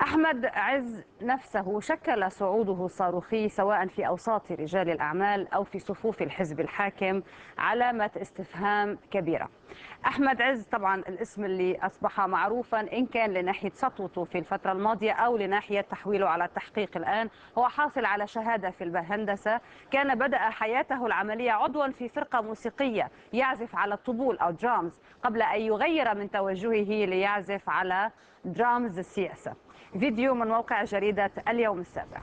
أحمد عز نفسه شكل صعوده الصاروخي سواء في أوساط رجال الأعمال أو في صفوف الحزب الحاكم علامة استفهام كبيرة. أحمد عز طبعا الاسم اللي أصبح معروفا إن كان لناحية سطوته في الفترة الماضية أو لناحية تحويله على التحقيق الآن. هو حاصل على شهادة في الهندسة، كان بدأ حياته العملية عضوا في فرقة موسيقية يعزف على الطبول أو درامز قبل أن يغير من توجهه ليعزف على درامز السياسة. فيديو من موقع جريدة اليوم السابع.